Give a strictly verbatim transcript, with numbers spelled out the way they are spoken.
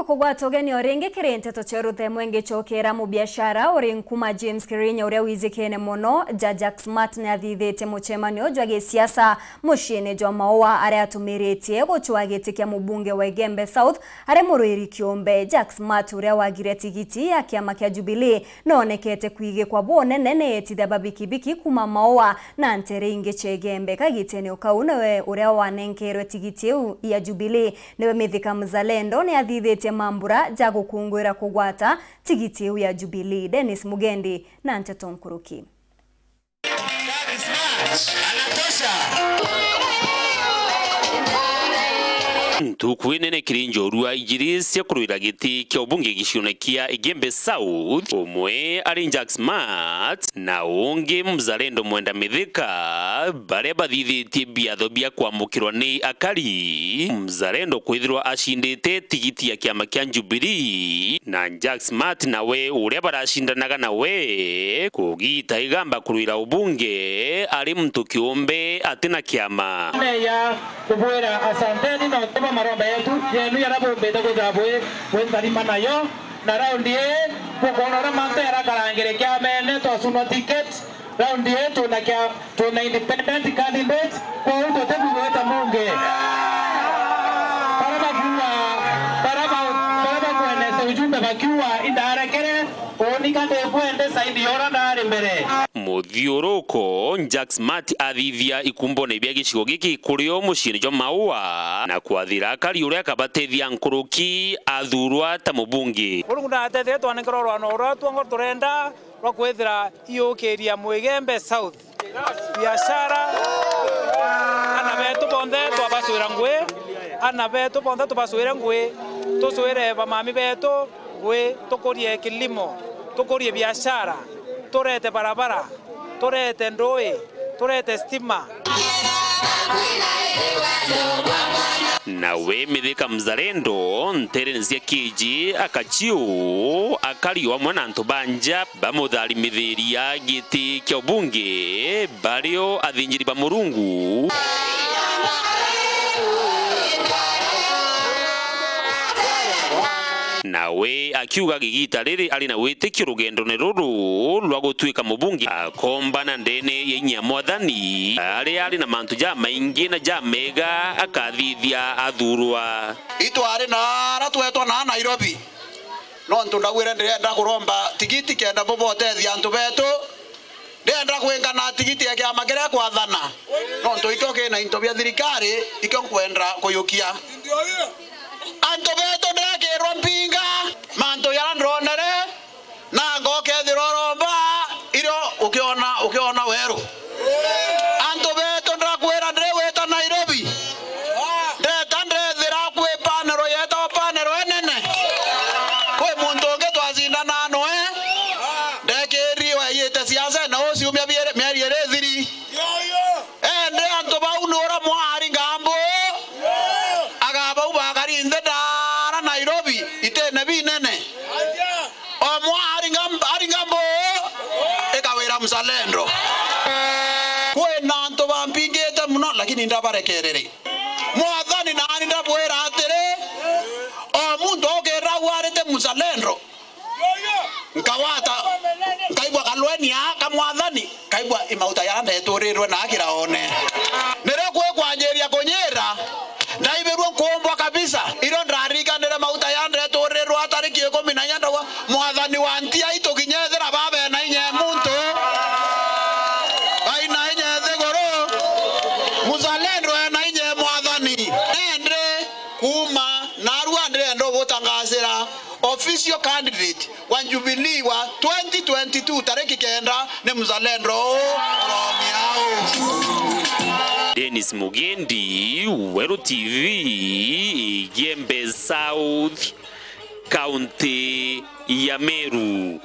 Kugwata ugeni o ringi kiri nteto cia ruthemwe ngicokera mubiashara uri nkuma James Kirinya uria wijikene mono ja Jack Smart niathithitie mucemanio jwa gisiasa muciini jwa Maua aria atumiritie gucwaa giti kia mubunge wa Igembe South ari murwiri kiumbe. Jack Smart uria wagire tigiti ya kiama kia Jubilee noonekete kwigikwa bwa unene ni etithia ba bikibiki kuma Maua na ntere ingi cia Igembe. Kagitene o kau niwe uria wanenkerwe tigiti iu ya Jubilee. Niwe Mithika Mzalendo niathithitie mambura ja gukunguira kugwata tigiti iu ya Jubilee. Dennis Mugendi na nteto nkuruki. Ntuku inene kiri njorua ijiri cia kurwira giti kia ubunge gicione kia Igembe South, umwe ari Jack Smart na ungi Mzalendo Mwenda Mithika, baria bathithitie biatho bia kwamukirwa ni akari. Mzalendo kwithirwa acindite tigiti ya kiama kia Jubilee, na Jack Smart nawe uria baracindanaga nawe kugita igamba kurwira ubunge ari muntu kiumbe atina kiama. Meya kubwira asanteni na utuma maromba yetu yenu yara bumbite kwithira bwi bwi ntharima nayo, na raundi ii bukwona uria mantu yarakarangire kiamene twacunwa ticket. Raundi ii twina kia twina independent candidate, kwou tutithurite mbunge. Baria bakiuga, baria ba- baria bakwenesa ujumbe bakiuga indarekere, uuni ka ndikwende saidi ya uria ndari mbere. Muthiuruko, Jack Smart athithia ikumbone bia gicigo giki kurio muciini jwa Maua na kwathira akari uria akabatethia nkuruki athurwa ta mubunge. Murungu natetherie twanenkerwa rwano ruria tuongo turenda rwa kwithira iukiria Mwigembe South. Biashara, ana betu bonthe twabacwira ngui, ana betu bonthe tubacwire ngui, tucwire bamami betu ngui, tukurie kilimo, tukurie biashara, turete barabara, turete ndui, turete stima. Nawe Mithika Mzalendo, nterene cia Kiji, Akachiu, akari o amwe na antu ba nja bamutharimithiriria giti kia ubunge, bario athinjiri ba Murungu. Nawe akiuga gigita riri ari na witikio rugendone ruru rwa gutuika mubunge, akombana ndene ya inya Mwathani, aria ari na mantu jamaingi na jamega akathithia athurwa. Itwari na ara twetwa na Nairobi, nontu ndagwire ndirenda kuromba tigiti kenda bubotethia antu betu. Ndienda kwingana tigiti ya kiama kiria kwathana, nontu ikio kina into bia thirikari, ikio nkwenda kuyukia. Antu betu ndekirwa mpinga, mantu jaria ndonere, na ngokethirwa uromba irio ukiona, ukiona weru. Antu betu ndakwira ndiri gwita Nairobi, ndeta ndethira kwi panero yetagwa panero enene. Kwi muntu ungi twacindana noe, ndekiri waiyite siasa na uciumia biere, mieri iri ithiri. Ende antu bau ni uria mwaari ngambu. Aga bau bakari nthi ndara Nairobi, itene binene. O mwaari ngam-, ari ngambu, ikawira mzalendo. Kwina antu bampingite muno, lakini ndabarekerere. Mwathani naani ndabwira atiri, o muntu ukiragwa ari ti mzalendo, nkawata, nkaigua kalweni aa ka Mwathani, nkaigua i mauta jaria ndeturirwe na kiraone. Nirio kwi kwanjiria kunyira, ndaibirwe nkumbwa kabisa. Irio ndaririkanire mauta jaria ndeturirwe tariki ikumi na inya, ndauga, Mwathani wa ntiai tukinyethira babe na inya e muntu. Baina inya e nthiguru. Mzalendo ena inya e Mwathani. Ende kuuma narua ndirenda ubutangasira official candidate wa Jubilee wa twenty twenty-two tariki kenda ni mzalendo uu, Oromiau. Dennis Mugendi, Weru T V, Igembe South, County ya Meru.